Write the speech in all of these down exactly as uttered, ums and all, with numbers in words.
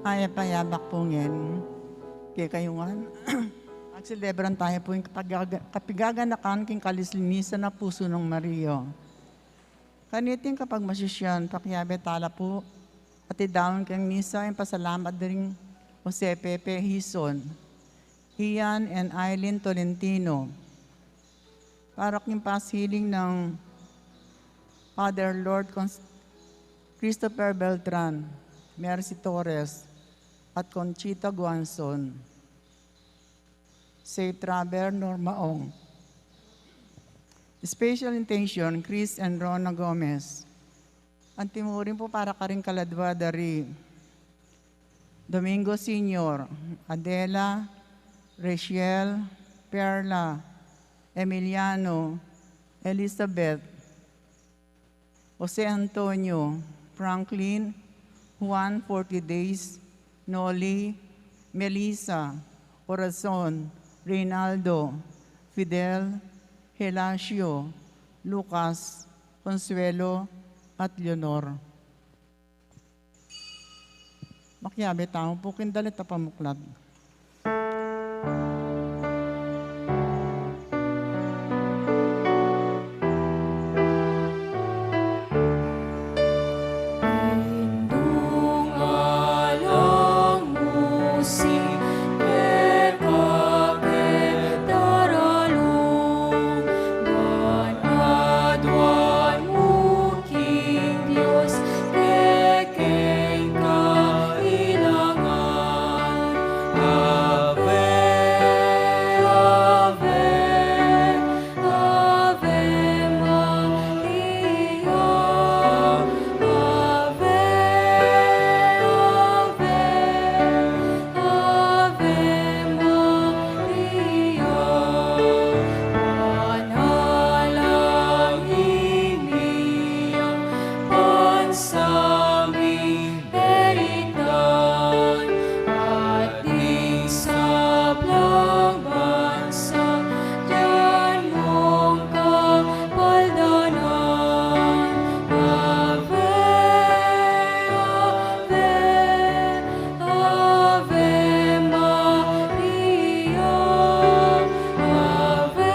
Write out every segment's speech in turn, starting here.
Mayap a yabak pu ngeni kekayu ngan. Magselebra tamu pu ing kapagaga-, kapaganakan king kalinis-linisan a pusu nang Maria. Kaniting kapagmasusian, pakiabe tala pu at idaun king misa ing pasalamat da ring Jose Pepe Hizon, Ian and Eileen Tolentino, para king pass healing nang Father Lord Cons-, Christopher Beltran, Mercy Torres, at Conchita Guanzon. Safe travel, Norma Ong. Special intention, Chris and Rona Gomez. Antimurin pu para karing kaladwa da ri Domingo Senior, Adela, Rachel, Perla, Emiliano, Elizabeth, Jose Antonio, Franklin, Juan Forty Days, Noli, Melissa, Corazon, Reynaldo, Fidel, Helacio, Lucas, Consuelo, at Leonor. Makiabe tamu pu king dalit a pamuklat. King Dios, kekeng kailangan. Ave, Ave, Ave Maria. Ave, Ave, Ave Maria. Panalangin mi, bansa mi, belitan, at ding sablang bansa, dinan mung kapaldanan. Ave, Ave, Ave Maria, Ave,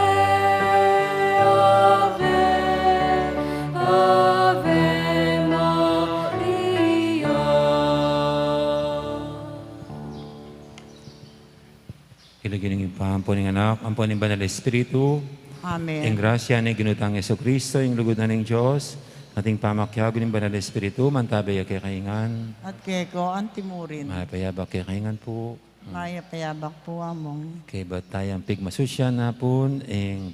Ave, Ave Maria. King lagyu ning Ibpa, ampon ning Anak, ampon ning Banal Espiritu. Amen. Ing grasya ning Ginu tang Jesucristo, ing lugud na ning Dios, at ing pamakiabe ning Banal Espiritu, mantabe ya kekayu ngan. At keka antimurin. Mayap a yabak kekayu ngan pu. Mayap a yabak pu, Among. Kaybat tayang pigmasusian na pu ing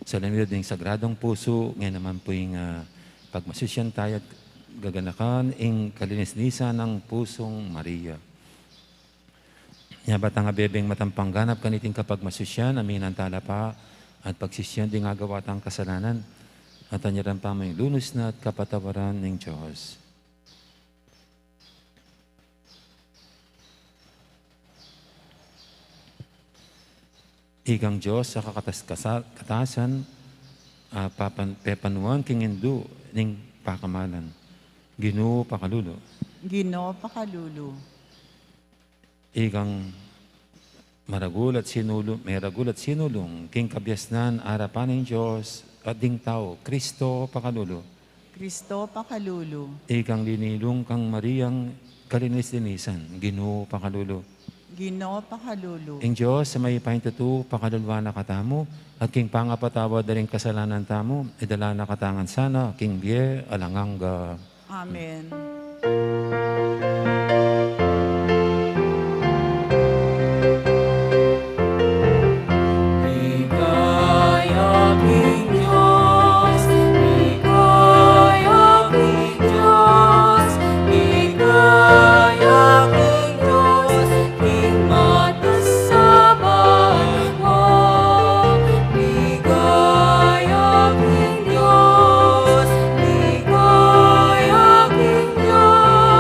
solemnidad ning Sagradong Pusu, ngeni naman pu ing, ah, pagmasusian taya at gaganakan ing kalinis-linisan nang Pusung Maria. Nya ba tang abebeng matampang ganap kaniting kapagmasusian, aminan tala pa at pagsisian ding agawa tang kasalanan, at anyaran pa mu ing lunus na at kapatawaran ning Dios. Ikang Dios a kakatas-, kasa-, katasan, a papan-, pepanuan king indu ning pakamalan. Ginu, pakalulu. Ginu, pakalulu. Ikang maragul at sinulu-, meragul at sinulung king kabiasnan arapan ning Dios at ding tau, Kristo, pakalulu. Kristo, pakalulu. Ikang linilung kang Mariang kalinis-linisan, Ginu, pakalulu. Ginu, pakalulu. Ing Dios a mayupayang tutu, pakaluluan na katamu, at king pangapatawad da ring kasalanan tamu, idala na katamu ngan sana king bie alang angga. Amen. Ligaya king Dios, ligaya king Dios, ligaya king Dios, king matas a banua. Ligaya king Dios, ligaya king Dios,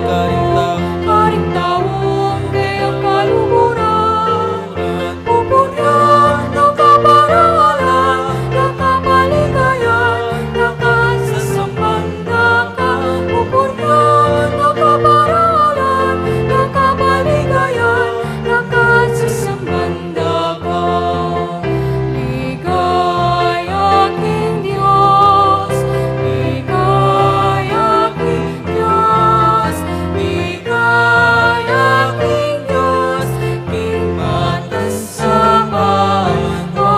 Karing tau, karing taung kayang kaluguran, pupurian na kaparangalan, na kapaligayan, na kasasamban da ka. Pupurian na kaparangalan, na kapaligayan, na kasasamban da ka. Ligaya king Dios, ligaya king Dios, ligaya king Dios, king matas a banua.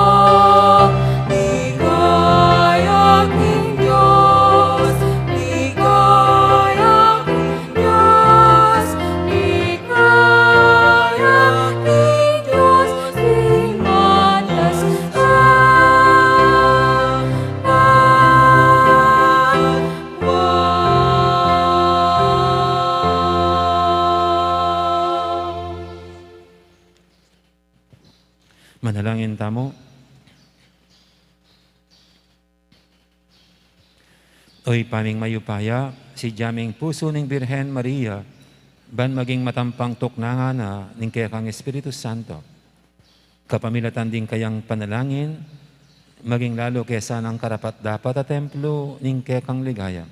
Ligaya king Dios, ligaya king Dios, ligaya king Dios, king matas a banua. Manalangin tamu. O Ibpa ming mayupaya, sidya ming pusu ning Birhen Maria, ban maging matampang tuknangan na ning kekang Espiritu Santo. Kapamilatan ding kayang panalangin, maging lalu ke sanang karapat-dapat a templo ning kekang ligaya.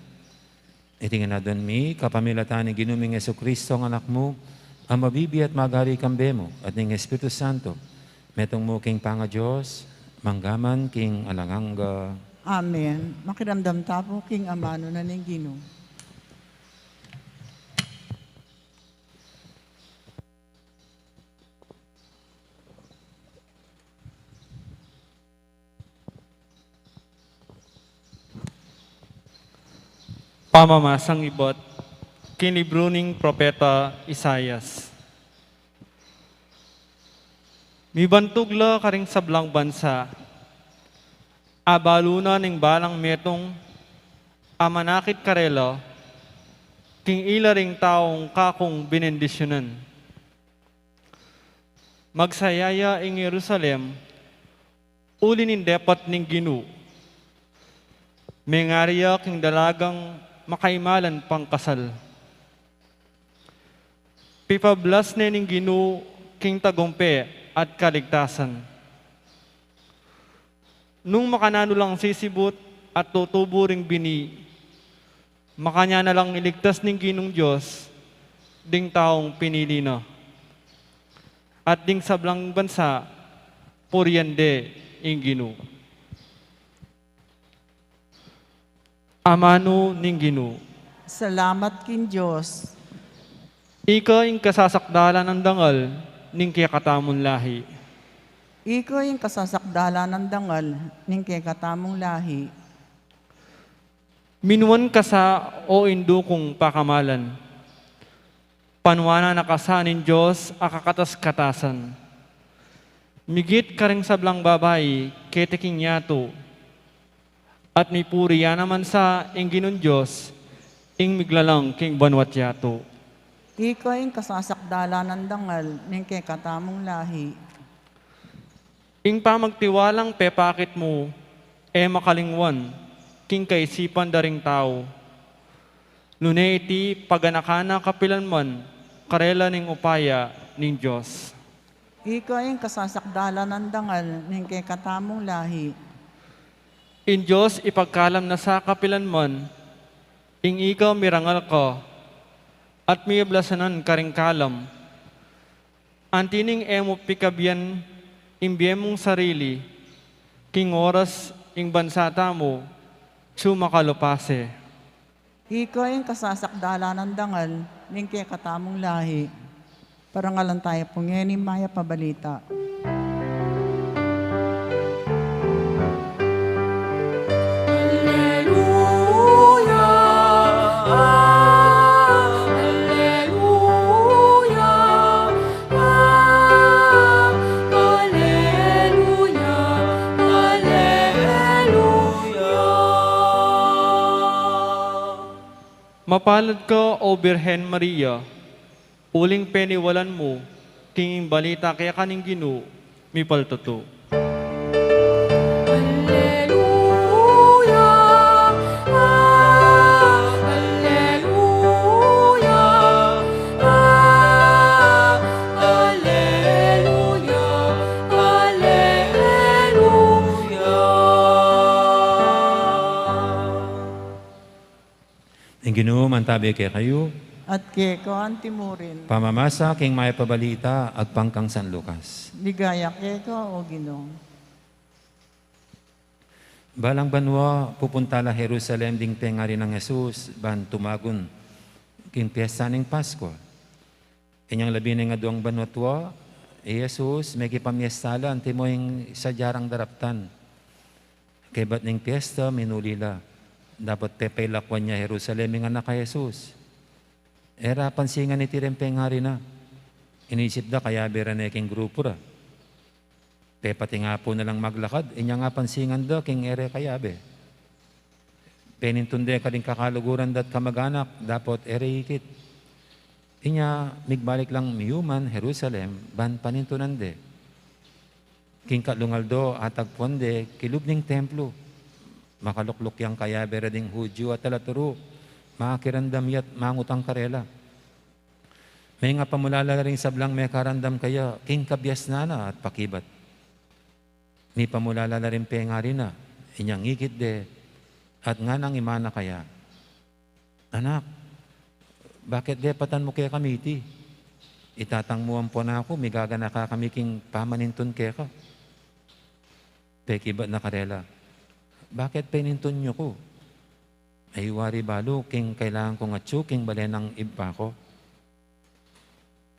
Iti ngan adwan mi kapamilatan ning Ginu ming Jesucristo, a Anak mu, a mabibie at magari kambe mu at ning Espiritu Santo, metung mu king pangaDios, mangga man king alang angga. Amen. Makiramdam ta pu king amanu na ning Ginu. Pamamasang ibat king libru ning propeta Isaias. Mibantug la karing sablang bansa, abalu na ning balang metung a manakit karela, king ila ring taung kakung binendisyunan. Magsaya ya ing Jerusalem, uli ning depat ning Ginu. Mengari ya king dalagang makaimalan pangkasal. Pipablas ne ning Ginu king tagumpe at kaligtasan. Nung makananu lang sisibut at tutubu ring bini, makanyan na lang iligtas ning Ginung Dios ding taung pinili na. At ding sablang bansa, purian de ing Ginu. Amanu ning Ginu. Salamat king Dios. Ika ing kasasakdalan nang dangal ning kekatamung lahi. Ika ing kasasakdalan nang dangal ning kekatamung lahi. Minuan ka sa, o indu kung pakamalan. Panuanan na ka sa ning Dios a kakatas-katasan. Migit karing sablang babai keti king yatu, at mipuri ya naman sa ing Ginung Dios, ing miglalang king banua't yatu. Ika ing kasasakdalan nang dangal ning kekatamung lahi. Ing pamagtiwalang pepakit mu, e makalingwan king kaisipan da ring tau. Nune iti paganakan na kapilanman karela ning upaya ning Dios. Ika ing kasasakdalan nang dangal ning kekatamung lahi. Ing Dios ipagkalam na sa kapilanman, ing ika mirangal ka, at miblasanan karing kalam. Anti ning e mu pikabian ing bie mung sarili, king oras ing bansa tamu, sumakalupa se. Ika ing kasasakdalan nang dangal ning kekatamung lahi. Parangalan taya pu ngeni ing mayap a balita. Alleluia, alleluia, alleluia, alleluia. Mapalad ka, o Birhen Maria, uling peniwalan mu king ing balita keka ning Ginu mipaltutu. Alleluia, alleluia, Mantabi kekayu. At keka antimurin. Pamamasa king mayap a balita agpang kang San Lucas. Ligaya keka, O Ginu. Balang banua, pupunta la Jerusalem ding pengari nang Jesus, ban tumagun king piesta ning Paskua. Inyang labi ning aduang banua tua, i Jesus, mekipamiesta la, antimo ing sadya rang daraptan. Kaybat ning piesta, minuli la. Dapot pepailakwan ya Jerusalem ing anak a Jesus. E ra pansingan iti ring pengari na. Inisip da, kayabe ra ne king grupu ra. Pepatingapu na lang maglakad, inya nga pansingan da, king e re kayabe. Penintun de karing kakaluguran da't kamaganak, dapot e re ikit. Inya, migbalik lang miyuman Jerusalem, ban panintunan de. King katlung aldo, atagpuan de kilub ning templo. Makalukluk yang kayabe ra ding Judio a talaturu, makiramdam ya't mangutang karela. Mengapamulala la ring sablang mekarandam kaya, king kabiasnan na at pakibat. Mipamulala la ring pengari na, inyang ikit de, at nganang imana kaya, "Anak, bakit depatan mu kekami iti? I tatang mu ampon aku, migaganaka kami king pamanintun keka." Pekibat na karela, "Bakit penintun yu ku? Ay wari balu king kailangan kung atsu king bale nang ibpa ku."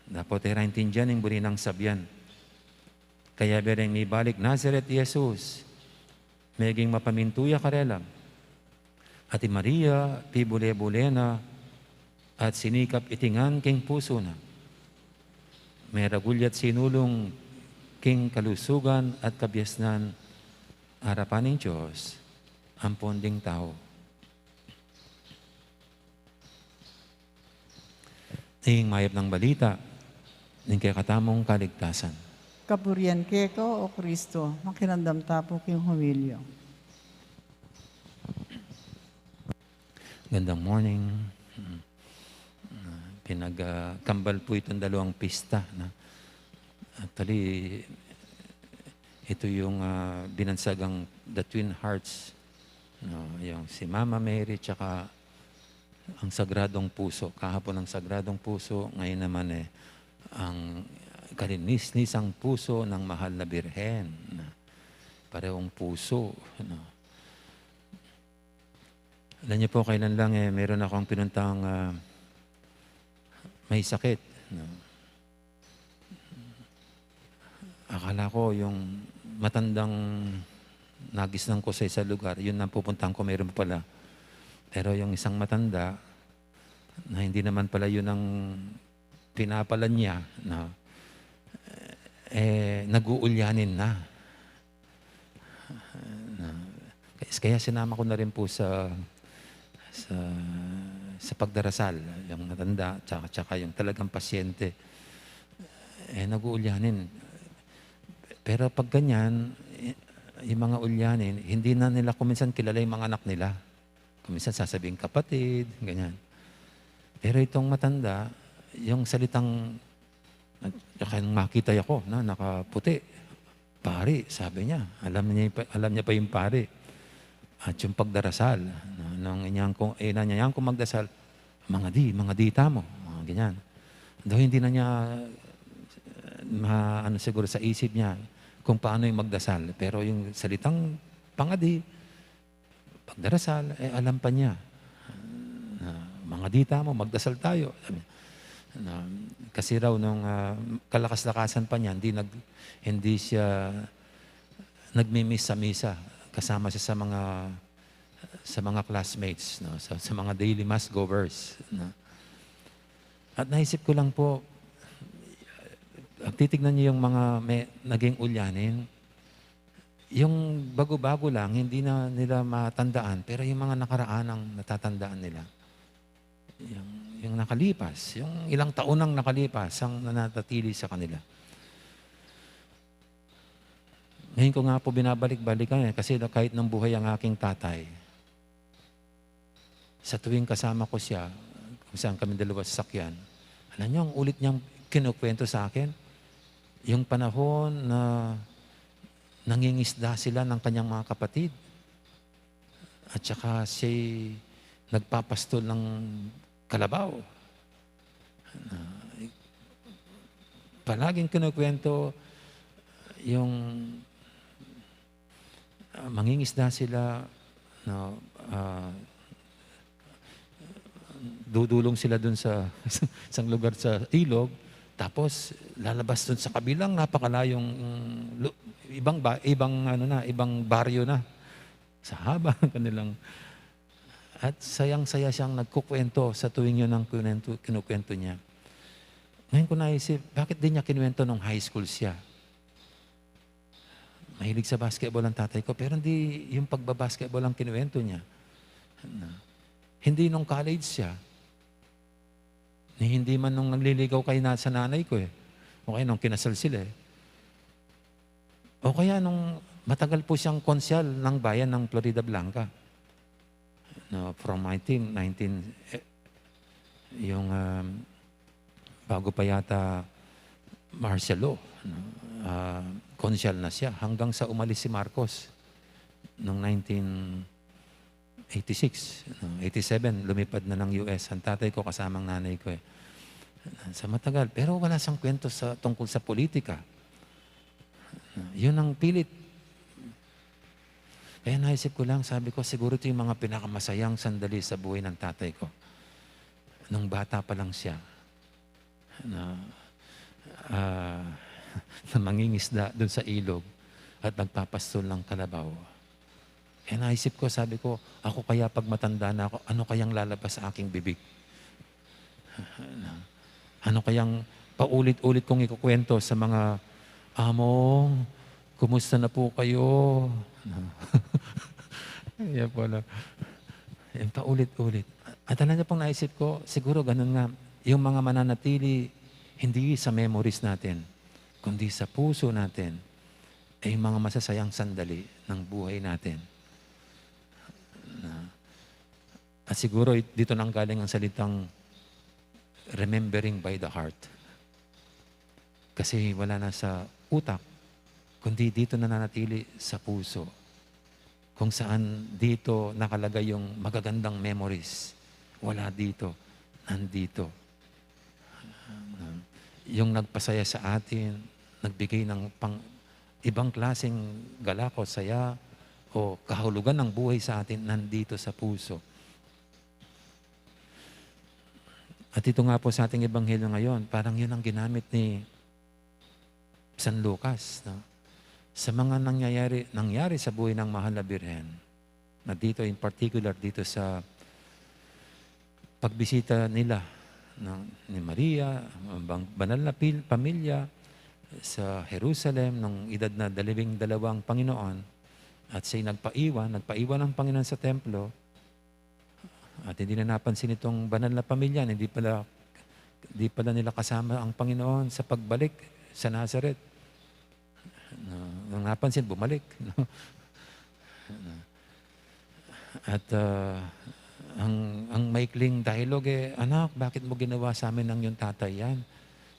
Dapot e ra intindian ing buri nang sabian. Kayabe reng mibalik Nazaret i Jesus, meging mapamintu ya karela. At i Maria, pibule-bule na, at sinikap iti ngan king pusu na. Meragul ya't sinulung king kalusugan at kabiasnan arapan ning Dios ampon ding tau. Ing mayap nang balita ning kekatamung kaligtasan. Kapurian keka, O Kristo. Makiramdam ta pu king homilya. Gandang morning. Mm. Ah, pinag, ah, kambal pu itong dalawang pista, no? Actually, ito yung, ah, binansagang The Twin Hearts, no? Yung si Mama Mary tsaka ang Sagradong Puso. Kahapon ang Sagradong Puso, ngayon naman, eh, ang kalinis-nisang puso ng mahal na Birhen, no? Parehong puso, no? Alam niyo po, kailan lang, eh, meron akong pinuntang, ah, may sakit, no? Akala ko yung matandang nagisnan ko sa isang lugar, yun ang pupuntahan ko, meron pala. Pero yung isang matanda na hindi naman pala yun ang pinapala niya, no? Eh, nag-uulyanin na. Na, kaya, kaya sinama ko na rin po sa, sa, sa pagdarasal, yung matanda, tsaka, tsaka yung talagang pasyente. Eh, nag-uulyanin. Pero pag ganyan, eh, yung mga ulyanin, hindi na nila kuminsan kilala yung mga anak nila. Kuminsan sasabihin kapatid, ganyan. Pero itong matanda, yung salitang, at saka nung makita ako, na nakaputi, "Pari," sabi niya. Alam niya pa, alam niya pa yung pari. At yung pagdarasal, no, nung inyan ko, eh, nanyayan ko magdasal, "Mangadi, mangadi tamu." Mga ganyan. Though hindi na niya, eh, ma-, ano, siguro sa isip niya kung paano yung magdasal. Pero yung salitang pangadi, pagdarasal, eh, alam pa niya. Na, "Mangadi tamu, magdasal tayo," sabi niya. Na, kasi raw nung, ah, kalakas-lakasan pa niya, hindi nag-, hindi siya nagmimisa-misa kasama siya sa mga, sa mga classmates, no? Sa, sa mga daily mass goers, no? At naisip ko lang po, pag titignan niyo yung mga may, naging ulyanin, yung bago-bago lang, hindi na nila matandaan, pero yung mga nakaraan ang natatandaan nila. Yung, yung nakalipas, yung ilang taon nang nakalipas, ang nanatili sa kanila. Ngayon ko nga po binabalik-balikan, eh, kasi na-, kahit nung buhay ang aking tatay, sa tuwing kasama ko siya, kung saan kami dalawa sasakyan, alam niyo, ang ulit niyang kinukwento sa akin, yung panahon na nangingisda sila ng kanyang mga kapatid. At saka siya'y nagpapastol ng kalabaw. Na, palaging kinukwento yung, ah, mangingisda sila, no, ah, dudulong sila dun sa isang lugar sa ilog, tapos lalabas dun sa kabilang napakalayong lu-, ibang ba-, ibang ano na, ibang baryo na. Sa haba ng kanilang, at sayang-saya siyang nagkukwento sa tuwing yun ang kinuwento, kinukwento niya. Ngayon ko naisip, bakit di niya kinuwento nung high school siya? Mahilig sa basketball ang tatay ko, pero hindi yung pagbabasketball ang kinuwento niya. Na, hindi nung college siya, ni hindi man nung nagliligaw kay na, sa nanay ko eh. O kaya nung kinasal sila eh. O kaya nung matagal po siyang konsyal ng bayan ng Floridablanca. No, from, I think, nineteen, eh, yung, um, bago pa yata martial law, no? Ah, konsyal na siya hanggang sa umalis si Marcos noong nineteen eighty-six, no? Eighty-seven, lumipad na ng U S ang tatay ko kasamang nanay ko eh. Sa matagal, pero wala siyang kwento sa, tungkol sa politika. Yun ang pilit. Kaya naisip ko lang, sabi ko, siguro ito yung mga pinakamasayang sandali sa buhay ng tatay ko. Nung bata pa lang siya, na, ah, na mangingisda dun sa ilog at nagpapastol ng kalabaw. Kaya naisip ko, sabi ko, "Ako kaya pag matanda na ako, ano kayang lalabas sa aking bibig?" Ano kayang paulit-ulit kong ikukwento sa mga, "Among, kumusta na po kayo?" Yan po, no? Yan, paulit-ulit. At alam niyo pong naisip ko, siguro ganun nga, yung mga mananatili, hindi sa memories natin, kundi sa puso natin, ay yung mga masasayang sandali ng buhay natin. Na, at siguro, it-, dito nang galing ang salitang remembering by the heart. Kasi wala na sa utak, kundi dito nananatili sa puso. Kung saan dito nakalagay yung magagandang memories. Wala dito, nandito. Yung nagpasaya sa atin, nagbigay ng pang-, ibang klaseng galak o saya o kahulugan ng buhay sa atin, nandito sa puso. At ito nga po sa ating ebanghelyo ngayon, parang yun ang ginamit ni San Lucas, no? Sa mga nangyayari, nangyari sa buhay ng Mahal na Birhen, na dito in particular, dito sa pagbisita nila, no, ni Maria, ang bang-, banal na pil-, pamilya sa Jerusalem nung edad na dalawang dalawang Panginoon, at siya'y nagpaiwan, nagpaiwan ang Panginoon sa templo, at hindi na napansin itong banal na pamilya, hindi pala, hindi pala nila kasama ang Panginoon sa pagbalik sa Nazareth. No, nung napansin, bumalik, no? At, ah, ang, ang maikling dialogue, eh, "Anak, bakit mo ginawa sa amin ng iyong tatay yan?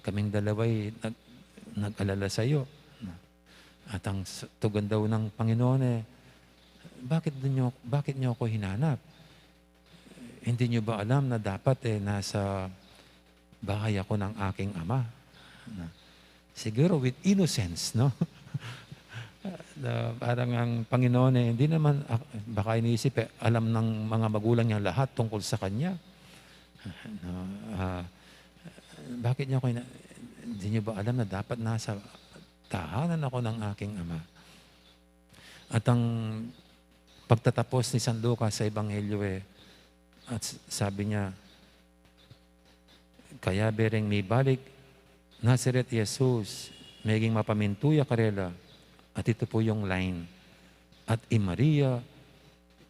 Kaming dalawa'y nag-, nag-alala sa'yo." At ang s-, tugon daw ng Panginoon, eh, "Bakit niyo, bakit niyo ako hinanap? Hindi niyo ba alam na dapat, eh, nasa bahay ako ng aking ama?" Na, siguro with innocence, no? Na parang ang Panginoon, eh, hindi naman, ah, baka iniisip, eh, alam ng mga magulang niya lahat tungkol sa kanya. No? Ah, "Bakit niyo ako hina-, hindi niyo ba alam na dapat nasa tahanan ako ng aking ama?" At ang pagtatapos ni San Lucas sa Ebanghelyo, eh, at s-, sabi niya, "Kaya bereng mibalik Nazaret i Jesus, meging mapamintu ya karela," at ito po yung line, "At i Maria,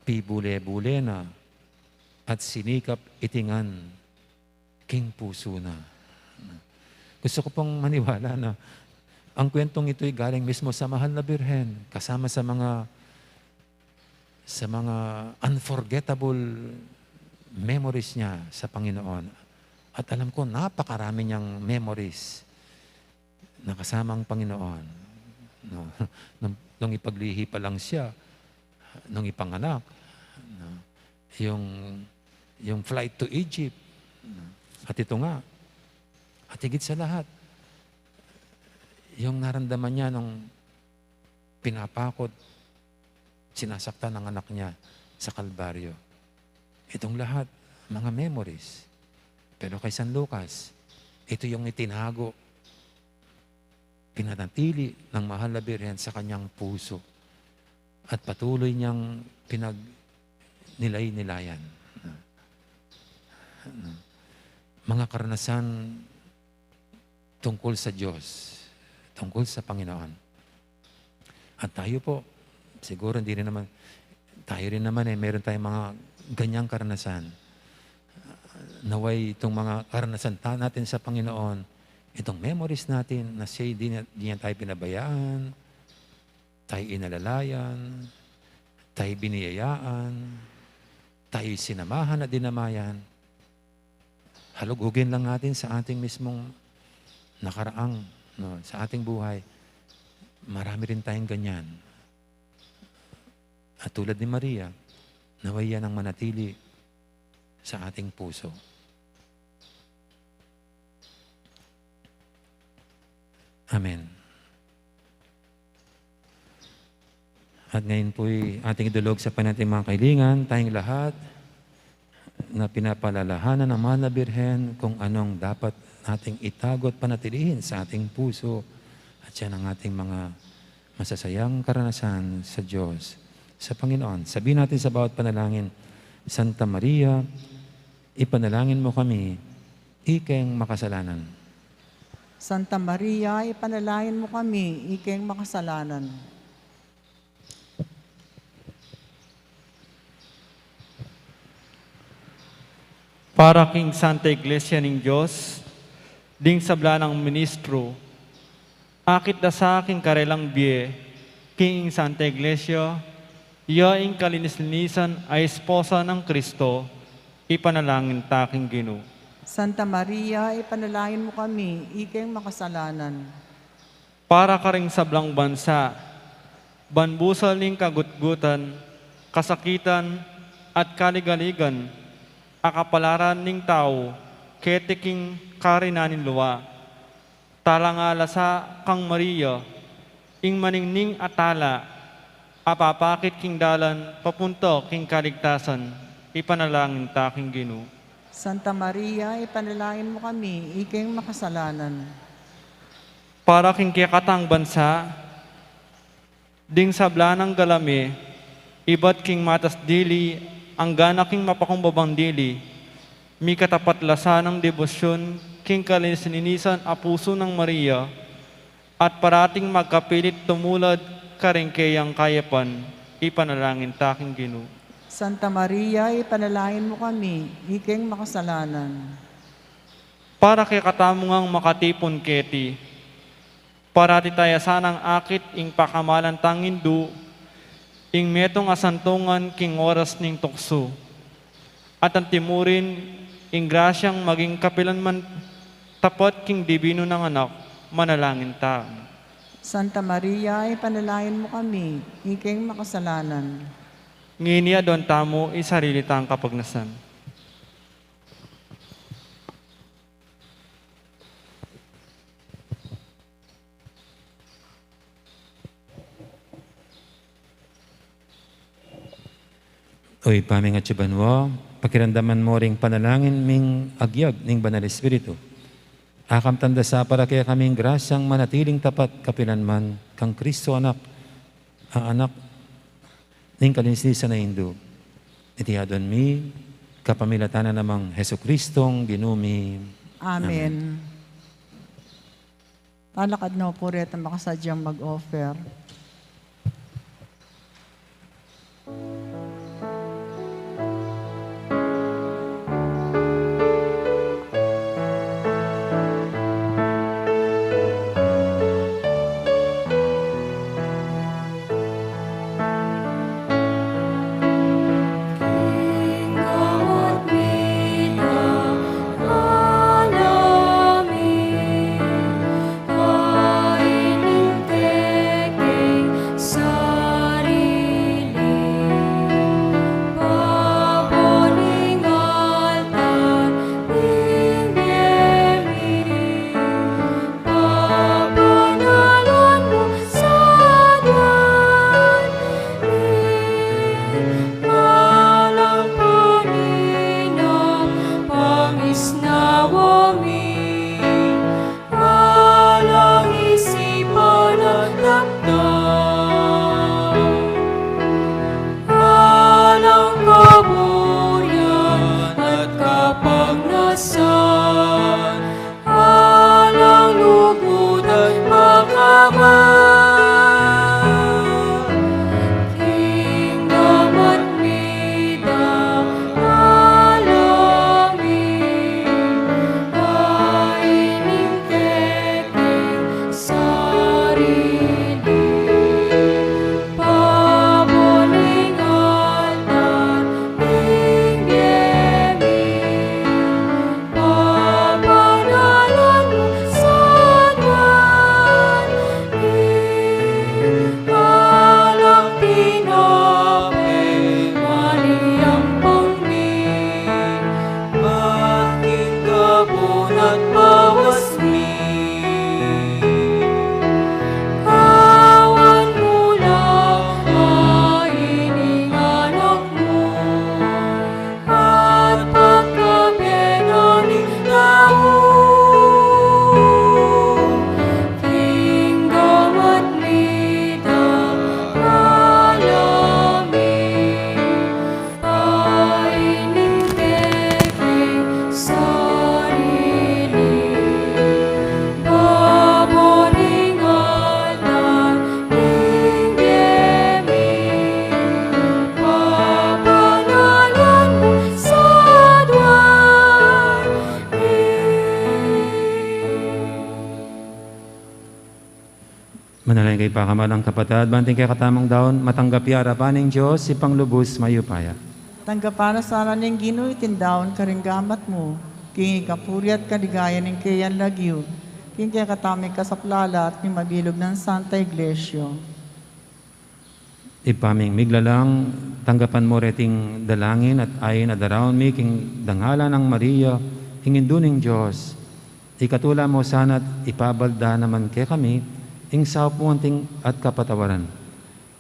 pibule-bule na, at sinikap iti ngan king pusu na." Gusto ko pong maniwala na ang kwentong ito'y galing mismo sa Mahal na Birhen, kasama sa mga, sa mga unforgettable memories niya sa Panginoon. At alam ko, napakarami niyang memories na kasama ang Panginoon. No? Nung, nung ipaglihi pa lang siya, nung ipanganak, no? Yung, yung flight to Egypt, At ito nga, at higit sa lahat, yung naramdaman niya nung pinapakot, sinasaktan ng anak niya sa Kalbaryo. Itong lahat, mga memories. Pero kay San Lucas, ito yung itinago, pinanatili ng Mahal na Birhen sa kanyang puso at patuloy niyang pinagnilay-nilayan. Mga karanasan tungkol sa Diyos, tungkol sa Panginoon. At tayo po, siguro hindi rin naman, tayo rin naman eh, meron tayong mga ganyang karanasan. Naway itong mga karanasan ta-, natin sa Panginoon, itong memories natin na siya, di niya, di niya tayo pinabayaan, tayo inalalayan, tayo biniyayaan, tayo sinamahan at dinamayan, halugugin lang natin sa ating mismong nakaraang, no, sa ating buhay. Marami rin tayong ganyan. At tulad ni Maria, naway yan ang manatili sa ating puso. Amen. At ngayon po'y ating idulog sa Panginoon ating mga kahilingan, tayong lahat na pinapaalalahanan ng Mahal na Birhen kung anong dapat nating itago at panatilihin sa ating puso. At yan ang ating mga masasayang karanasan sa Diyos, sa Panginoon. Sabihin natin sa bawat panalangin, "Santa Maria, ipanalangin mo kami, ikeng makasalanan." Santa Maria, ipanalangin mo kami, ikeng makasalanan. Para king Santa Iglesia ning Dios, ding sabla nang ministro, akit da sa king karelang bie, king Santa Iglesia, ya ing kalinis-linisan a esposa nang Kristo, ipanalangin ta king Ginu. Santa Maria, ipanalangin mo kami, ikeng makasalanan. Para karing sablang bansa, ban busal ning kagutgutan, kasakitan, at kaligaligan, a kapalaran ning tau, keti king karinan ning lua. Talangala sa kang Maria, ing maningning a tala, a papakit king dalan papunta king kaligtasan, ipanalangin ta king Ginu. Santa Maria, ipanalangin mo kami, ikeng makasalanan. Para king kekatang bansa, ding sabla nang galame, ibat king matas dili, anggana king mapakumbabang dili, mikatapat la sanang debosyun king kalinis-linisan a pusu nang Maria, at parating magkapilit tumulad karing keyang kayapan, ipanalangin ta king Ginu. Santa Maria, ipanalangin mo kami, ikeng makasalanan. Para kekatamu ngang makatipun keti, parati taya sanang akit ing pakamalan tang Indu, ing metung a santungan king oras ning tuksu. At antimurin ing grasyang maging kapilanman tapat king dibinu nang Anak, manalangin ta. Santa Maria, ipanalangin mo kami, ikeng makasalanan. Ngeni aduan tamu ing sarili tang kapagnasan. O Ibpa ming atsu banua, pakiramdaman mo ring panalangin ming agyag ning Banal Espiritu. Akamtan da sa para kekaming grasyang manatiling tapat kapilanman kang Kristo Anak, a Anak ning kalinis-linisan a Indu. Iti aduan mi kapamilatan na nang Jesucristong Ginu mi. Amen. Amen. Talakad na pu reta makasadyang mag-offer. at bawas mi. Kawan mu la ining anak mu, at pagkabie na ning tau, king gamat mi, dakal mi. Paining kekeng sarili, babo ning altar ning bie mi, papanalan mu sa duang mi. Manalangin kayu pakamalan kung kapatad, ban iting kekatamung daun matanggap ya arapan ning Dios, Ibpang lubus mayupaya. Tanggapan na sana ning Ginu iting daun karing gamat mu, king ikapuri at kaligayan ning keyang lagyu, king kekatamung kasaplalan at king mabilug nang Santa Iglesia. Ibpa ming miglalang, tanggapan mu reting dalangin at ain a daraun mi king dangalan nang Maria, ing Indu ning Dios. Ikatula mu sana't ipabalda naman kekami ing saup mu anting at kapatawaran.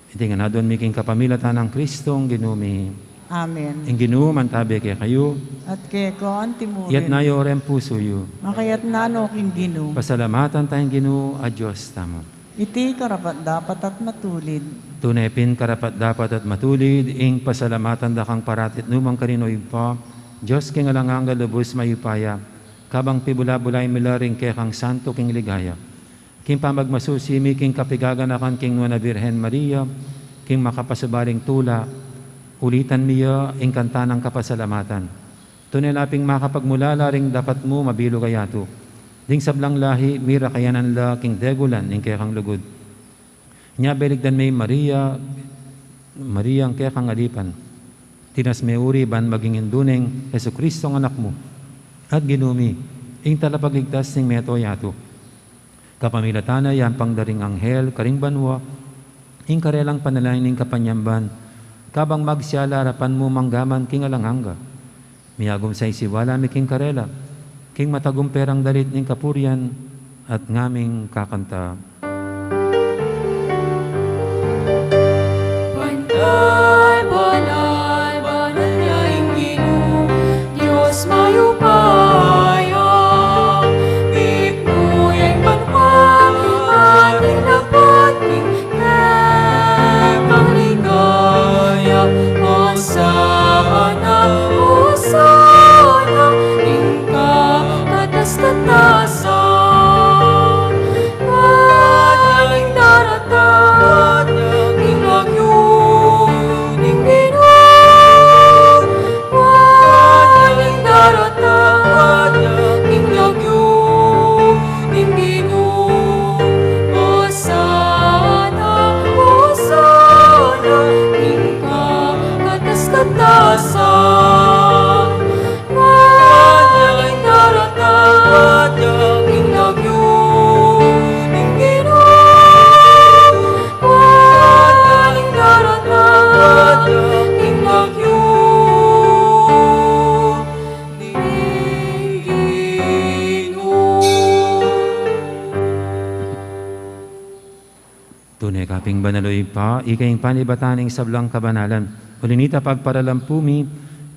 Iti ngan aduan mi king kapamilatan nang Kristong Ginu mi. Amen. Ing Ginu mantabe kekayu. At keka antimurin. Iyatas yu reng pusu yu. Makayatas no king Ginu. Pasalamatan taya ing Ginu a Dios tamu. Iti karapat-dapat at matulid. Tune pin karapat-dapat at matulid ing pasalamatan da kang parati't nu man karin, O Ibpa, Dios king alang angga, lubus mayupaya, kabang pibula-bulayan mi la ring kekang santo king ligaya. King pamagmasusi mi king kapigaganakan king Nuan a Birhen Maria, king makapasubaling tula, ulitan mi ya ing kanta nang kapasalamatan. Tune la ping makapagmulala ring dapat mu mabilug a yatu, ding sablang lahi mirakayanan la king degulan ning kekang lugud. Nya beligdan mi Maria, Maria ing kekang alipan. Tinas me uri ban maging indu neng Jesucristong Anak mu at Ginu mi, ing talapagligtas ning meto yatu. Kapamilatan na yampang da ring anghel karing banua ing karelang panalangin ning kapanyamban, kabang magsiyala arapan mu manggaman king alang angga. Miyagum sa ing siwala mi king karela, king matagumpe rang dalit ning kapurian at ngaming kakanta. Banal, banal, banal ya ing Ginu, Dios mayupaya, mipnu ya ing banua, at ing lapat king kekang ligaya. Hosana, Hosana, ing kakatas-katasan. Banal ing daratang king lagyu ning Ginu. Banal ing daratang king lagyu ning Ginu. Hosana, Hosana, ing kakatas-katasan. Banal ing daratang king lagyu ning Ginu. Banal ing daratang king lagyu ning Ginu. Tune ka pin banal, o Ibpa, ika ing panibatan ning sablang kabanalan. Uli na nita, pagparalampu mi,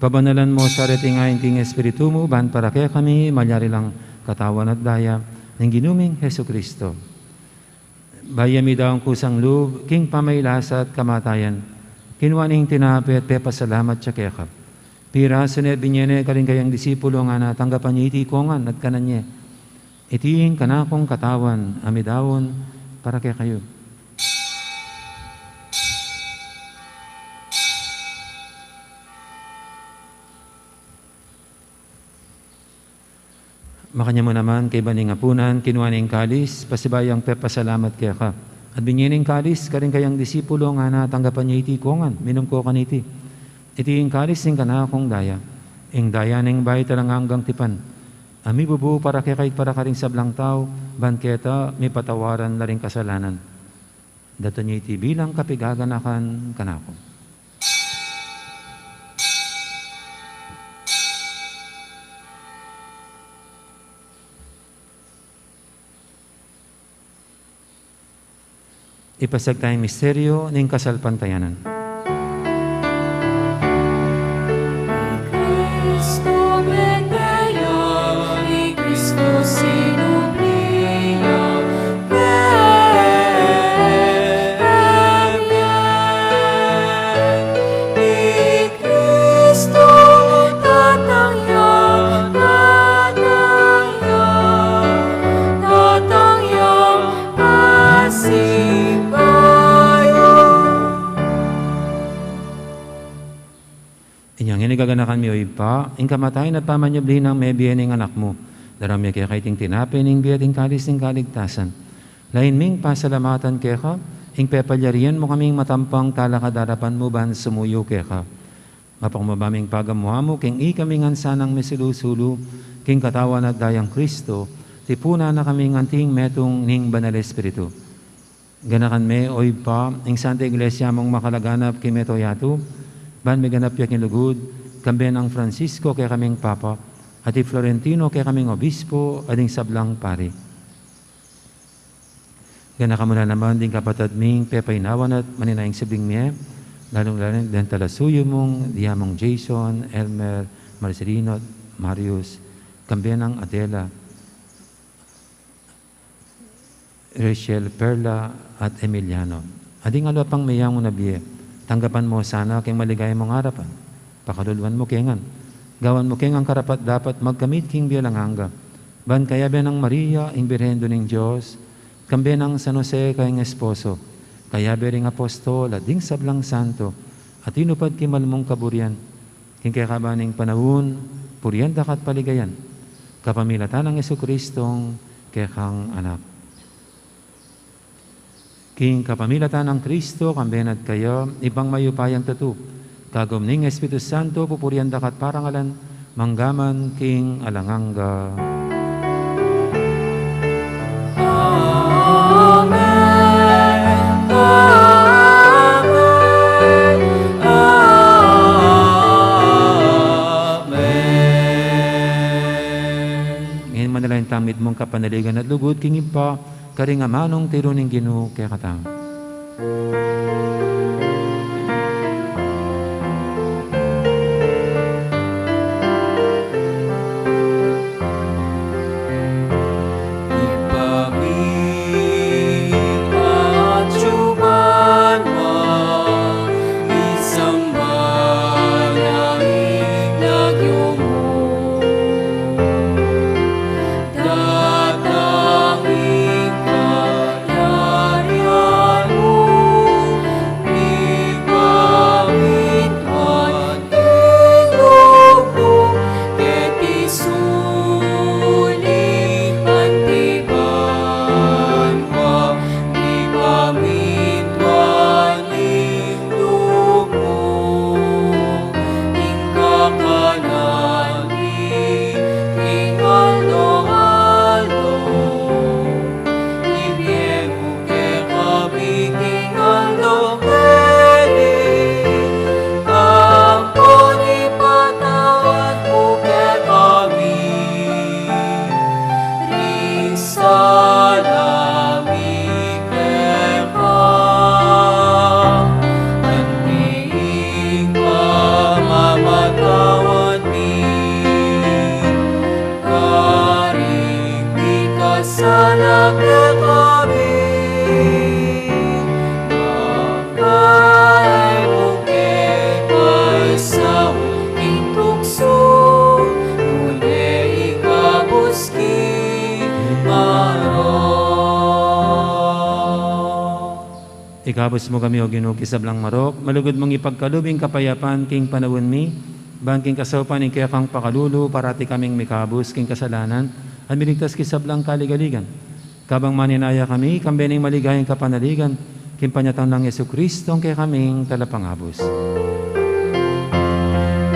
pabanalan mu sa reting ain king Espiritu mu, ban para kekami malyari lang katawan at daya ning Ginu ming Jesucristo. Bayu ya midaun kusang lub king pamailasa at kamatayan, kinua ne ing tinape at pepasalamat ya keka. Pirasu ne, binie ne karing kayang disipulo, ngana, tanggapan ye iti ikongan at kanan ye. Iti ing kanakung katawan a midaun para kekayu. Makanyan mu naman, kaybat ning apunan, kinua ne ing kalis, pasibayu yang pepasalamat keka. At binie ne ing kalis karing kayang disipulo, ngana, tanggapan ye iti ikongan, minum kayu kaniti. Iti ing kalis ning kanakung daya, ing daya ning bayu at alang anggang tipan, a mibubu para kekayu at para karing sablang tau, ban keta mipatawaran la ring kasalanan. Daptan ye iti bilang kapigaganakan kanaku. Ipasiag taya ing misteryu ning kasalpantayanan. Cristo mete ya, i Cristo sinubli ya, kekami. I Cristo datang ya, datang ya, datang ya, pasibayu. Inya ngeni gaganakan mi, O Ibpa, ing kamatayan at pamanyubli nang mebie ning Anak mu. Daraun mi keka iting tinape ning bie at ing kalis ning kaligtasan. Lain ming pasalamatan keka ing pepalyarian mu kaming matampang talakad king arapan mu ban sumuyu keka. Mapakumbaba ming pagamuan mu king ikami ngan sanang misulu-sulu king katawan at dayang Cristo, tipunan na kaming anting metung ning Banal Espiritu. Ganakan me, O Ibpa, ing Santa Iglesia mung makalaganap king mabilug a yatu, ban miganap ya king lugud, kambe nang Francisco kekaming Papa, at i Florentino kekaming Obispo, at ding sablang pari. Ganakan mu na naman ding kapatad ming pepainawan at manenaya king subling mie, lalung-lalu na deng talasuyu mung diamang Jason, Elmer, Marcelino, at Marius, kambe nang Adela, Rachel, Perla, at Emiliano. At ding aliwa pang meyang na bie, tanggapan mu sana king maligaya mung arapan. Pakaluluan mu ke ngan. Gawan mu ke ngan karapat-dapat magkamit king bie alang angga. Ban kayabe nang Maria, ing Birhen Indu ning Dios, kambe nang San Jose, kayang esposo, kayabe ring apostol, at ding sablang santo, a tinupad king mal mung kaburian, king kekaban ning panaun, purian da ka at paligayan, kapamilatan nang Jesucristong kekang Anak. King kapamilatan nang Cristo, kambe na at kaya, Ibpang mayupayang tutu, kagum ning Espiritu Santo, pupurian da ka at parangalan, mangga man king alang angga. Amen. Amen. Amen. Ngeni manalangin tamu mitmung kapanaligan at lugud king Ibpa, karing amanung tiru ning Ginu kekatamu. Ibpa mi, atsu ka banua, misamban ya ing lagyu mu. Datang ing kayarian mu, mipamintuan ing lub mu keti sulip anti banua. Mipamintuan ing lub mu, ing kakanan mi king aldo-aldo, ibie mu kekami king aldo ngeni, ampon ipatawad mu kekami ring sala mi keka, anti ing pamamatawad mi karing mikasala kekami, manga e mu ke paisaul king tuksu, nune ikabus king marok. Ikabus mu kami, O Ginu, king sablang marok, malugud mung ipagkalub ing kapayapan king panaun mi, ban king kasaupan ning kekang pakalulu, parati kaming mikabus king kasalanan, at miligtas king sablang kaligaligan. Kabang manenaya kami, kambe ning maligayang kapanaligan, king panyatang nang Jesucristong kekaming Talapangabus.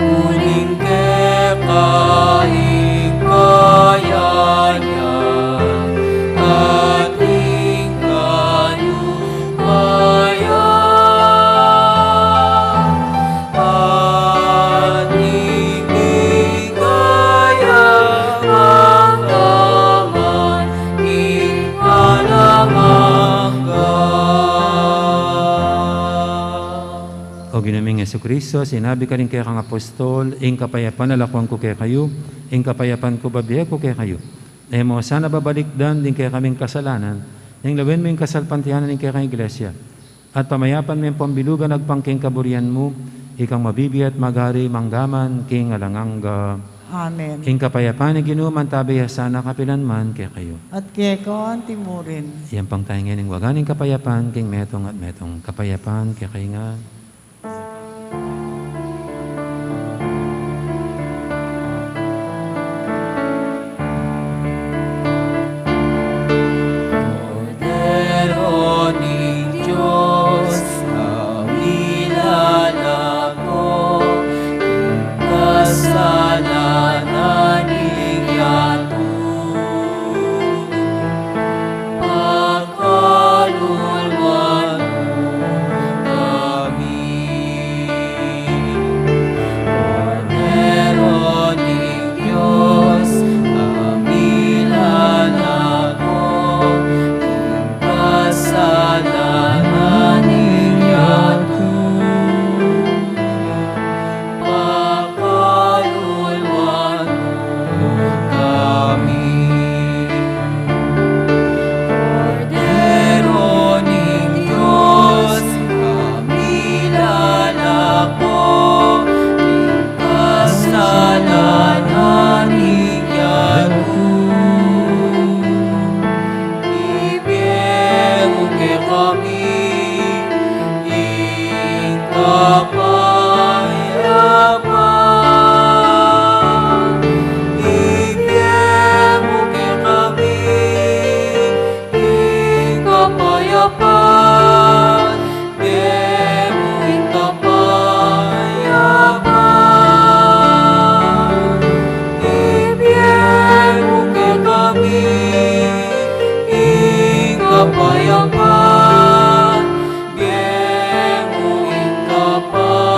Uling keka ing kayarian, at ing kalupayan, at ing ligaya, mangga man king alang angga. Kristo, sinabi karing kekang apostol, ing kapayapan lalakwan ku kekayu, ing kapayapan ku babie ku kekayu. E mu sana babalikdan ding kekaming kasalanan, neng lawen mu ing kasalpantayanan ning kekang iglesia. At pamayapan me ing pambilugan agpang king kaburian mu, ikang mabibie at magari manggaman king alang angga. Amen. Ing kapayapan ning Ginu mantabe ya sana kapilan man kekayu. At keka anti murin. Iyampang tamu ngeni ing waga ning kapayapan king metung at metung. Kapayapan kekayu ngan. Kordero ning Dios, a milalako king kasalanan ning yatu. Pakaluluan mu kami. Kordero ning Dios, a milalako king kasalanan ning yatu. Pakaluluan mu kami. Kordero ning Dios, a milalako king kasalanan ning yatu. Ibie mu kekami ing kapayapan. Ibie mu kekami ing kapayapan. Ibie mu ing kapayapan. Ibie mu kekami ing kapayapan. Ibie mu ing kapayapan.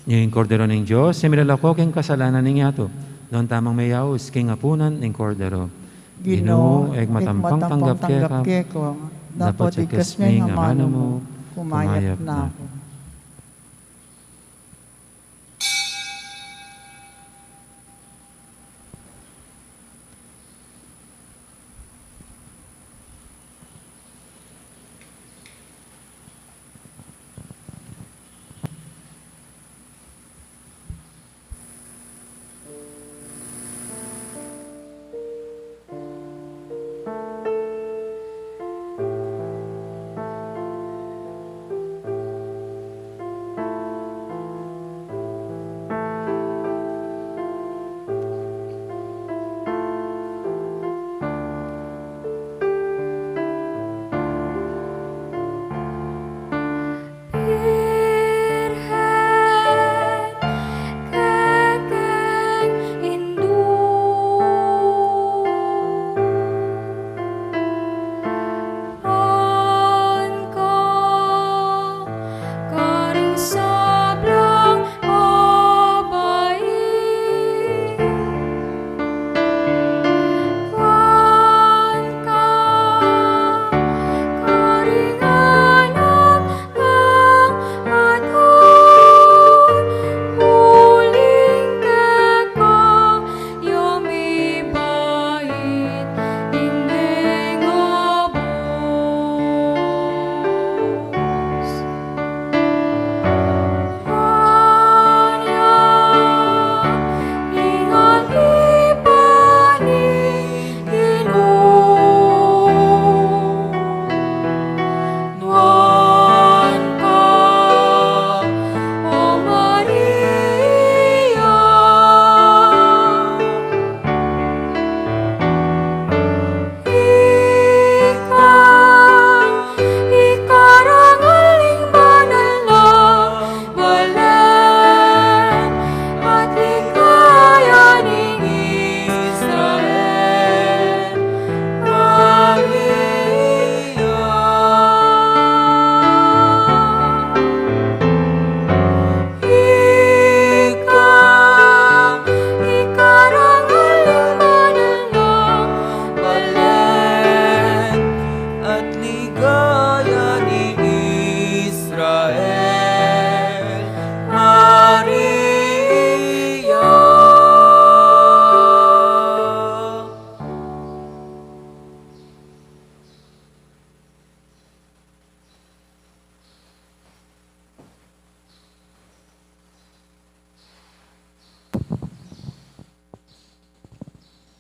Ing Kordero ning Dios, a milalako king kasalanan ning yatu. Nuan tamung meyaus king apunan ning Kordero. Ginu, e ku matampang tanggap keka, dapot igkas me ing amanu mu, kumayap na ku.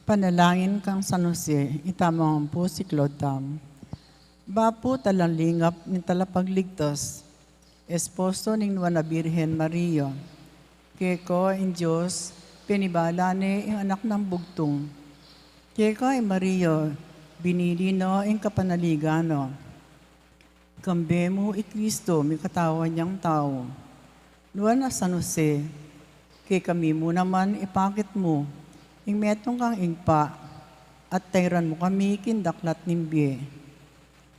Panalangin kang San Jose, itamu ngan pu si Claude Tam. Bapu talang lingap ning Talapagligtas, esposo ning Nuan a Birhen Maria. Keka ing Dios penibala ne ing Anak nang Bugtung. Keka i Maria binili no ing kapanaligan no. Kambe mu i Kristo mikatawan yang tau. Nuan a San Jose, kekami mu naman ipakit mu ing metung kang Ibpa, at tairan mu kami king daklat ning bie.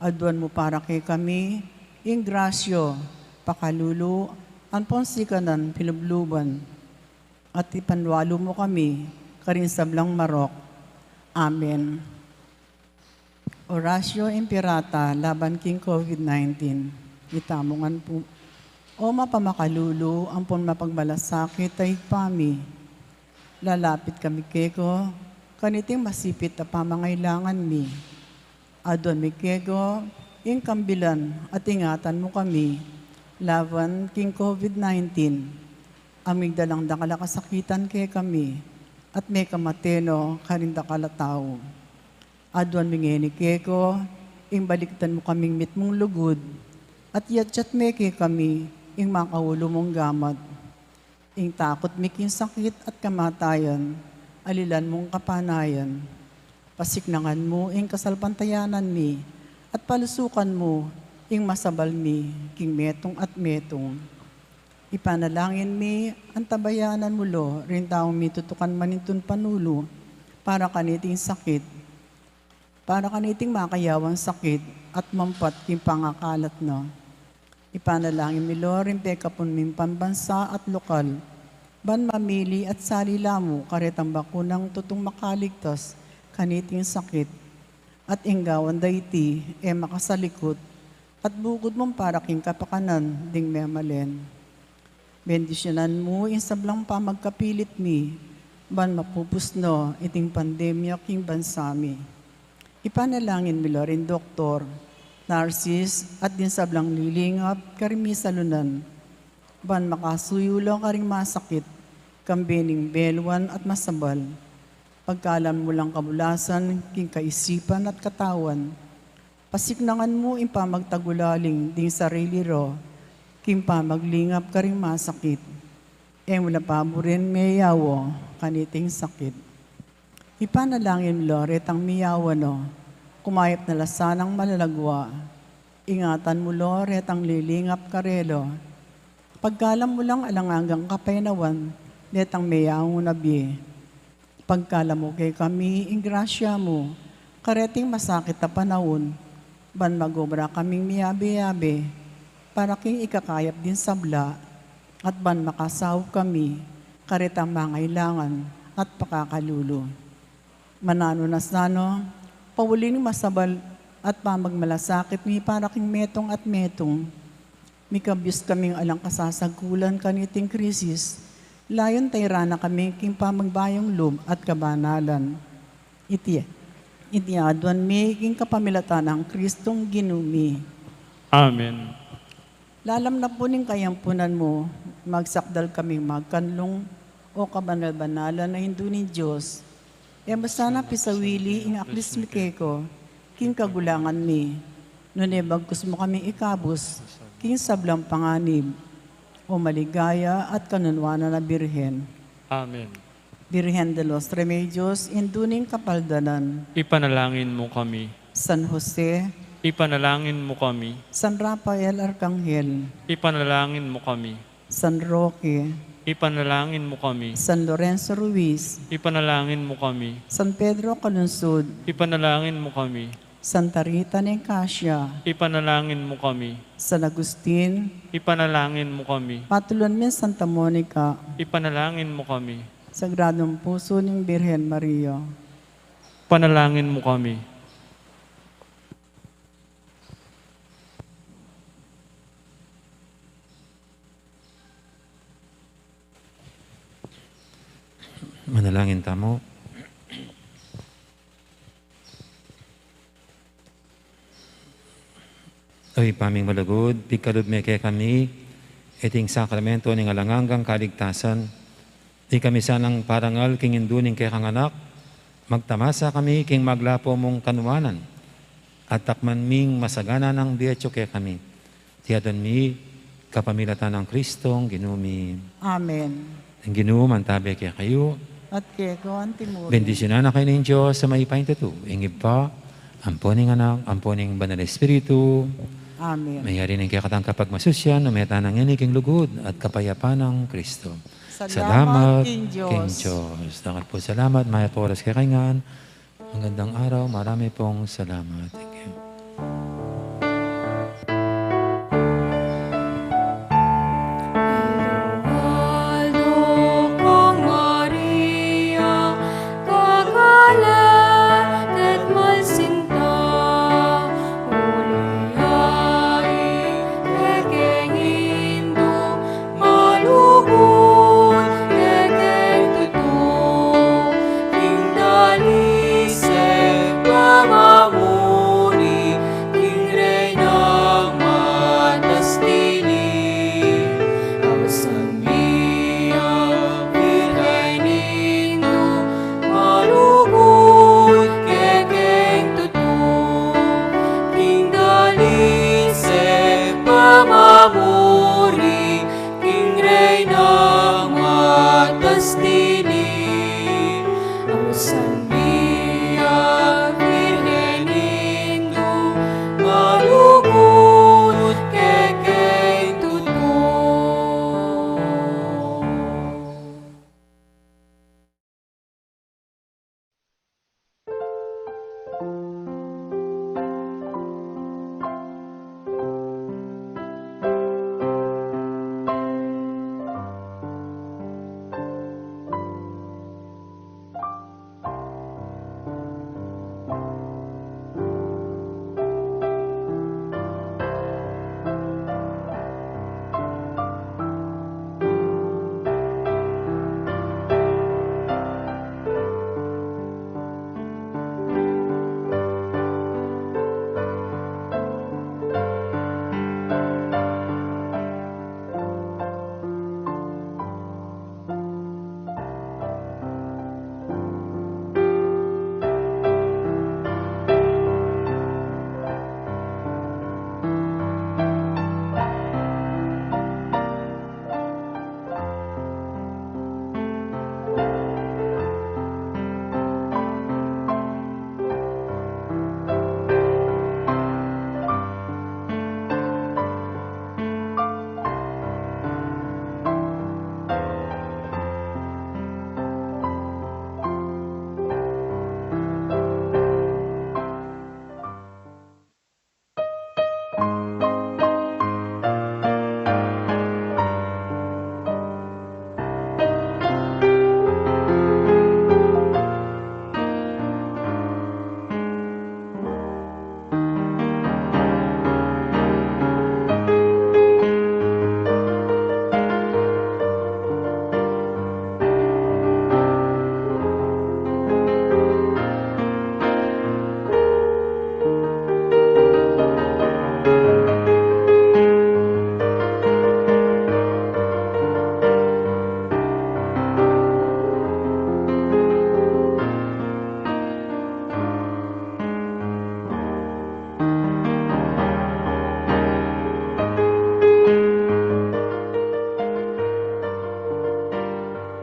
Aduan mu para kekami ing grasya, pakalulu, ampon sikanan pilubluban, at ipanwalu mu kami karing sablang marok. Amen. Oratio Imperata laban king COVID nineteen. Itamu ngan pu. O mapamakalulu ampon mapagmalasakit a Ibpa mi, lalapit kami keka kaniting masipit a pamangailangan mi. Aduan mi keka ing kambilan at ingatan mu kami laban king COVID nineteen, a migdalang dakal a kasakitan kekami at mekamate no karing dakal a tau. Aduan mi ngeni keka ing balikdan mu kaming mitmung lugud, at yatyat me kekami ing makaulu mung gamat. Ing takut mi king sakit at kamatayan, alilan mung kapanayan. Pasiknangan mu ing kasalpantayanan mi, at palusukan mu ing masabal mi king metung at metung. Ipanalangin mi, antabayanan mu lo ring taung mitutukan manintun panulu para kaniting sakit, para kaniting makayawang sakit at mampat king pangakalat na. Ipanalangin mi lo ring pekapun ming pambansa at lokal, ban mamili at sali la mu karetang bakunang tutung makaligtas kaniting sakit, at ing gawan da iti e makasalikut, at bukud mung para king kapakanan ding memalen. Bendisyunan mu ing sablang pamagkapilit mi, ban mapupus no iting pandemya king bansa mi. Ipanalangin mi lo ring doktor, narsis, at ding sablang lilingap karing misalunan, ban makasuyu la karing masakit, kambe ning beluan at masabal. Pagkalam mu lang kabulasan king kaisipan at katawan, pasiknangan mu ing pamagtagulaling ding sarili ra king pamaglingap karing masakit. E mu la paburen meyawa kaniting sakit. Ipanalangin mi lo retang miyawa na, kumayap na la sanang malalagwa. Ingatan mu lo retang lilingap karela. Pagkalam mu lang alang anggang kapaynawan detang meyangu na bie. Pagkalam mu kekami ing grasya mu kareting masakit a panaun, ban magobra kaming miyabe-yabe para king ikakayap ding sabla, at ban makasaup kami karetang mangailangan at pakakalulu. Mananu na sana, pauli ning masabal at pamagmalasakit mi para king metung at metung. Mikabyus kaming alang kasasagkulan kaniting krisis, layun tairan na kami king pamagbayung lub at kabanalan. Iti, iti aduan mi king kapamilatan nang Kristong Ginu mi. Amen. Lalam na pu ning kayampunan mu, magsakdal kaming magkanlung, o kabanal-banalan a Indu ning Dios. E mu sana pisawili ing aklis mi keka king kagulangan mi, nune bagkus mu kami ikabus king sablang panganib, o maligaya at kanunwanan a Birhen. Amen. Birhen de los Remedios, Indu ning Kapaldanan. Ipanalangin mu kami. San Jose. Ipanalangin mu kami. San Rafael Arkanghel. Ipanalangin mu kami. San Roque. Ipanalangin mu kami. San Lorenzo Ruiz. Ipanalangin mu kami. San Pedro Calungsod. Ipanalangin mu kami. Santa Rita ning Casia. Ipanalangin mu kami. San Agustin. Ipanalangin mu kami. Patuluan mi Santa Monica. Ipanalangin mu kami. Sagradong Puso ning Birhen Maria. Panalangin mu kami. Manalangin tamu. O Ibpa ming malugud, pigkalub me kekami iting sakramento ning alang anggang kaligtasan. Ikami sanang parangal king Indu ning kekang Anak, Magtamasa kami king maglapu mung kanuanan, at takman ming masagana nang bie atyu kekami. Iti adwan mi kapamilatan nang Kristong Ginu mi. Amen. Ing Ginu mantabe kekayu. At keka naman murin. Bendisyunan na kayu ning Dios a mayupaya king tutu, ing Ibpa, ampo ning Anak, ampo ning Banal a Espiritu. Amen. Mayari ning kekatang kapagmasusyan, ume tana ngeni king lugud at kapayapan nang Kristo. Salamat king Dios. Dakal pung salamat, mayap a oras kekayu ngan. Magandang araw, marami pong salamat. Thank you. Aldo kang Maria, kakalat at malsinta, uli ai kekeng Indu, malugud kekeng tutu, king dalise pamamuri, king reyna matastili. Ausan mi a Birhen Indu, malugud kekeng tutu, king dalise pamamuri, king reyna matastili.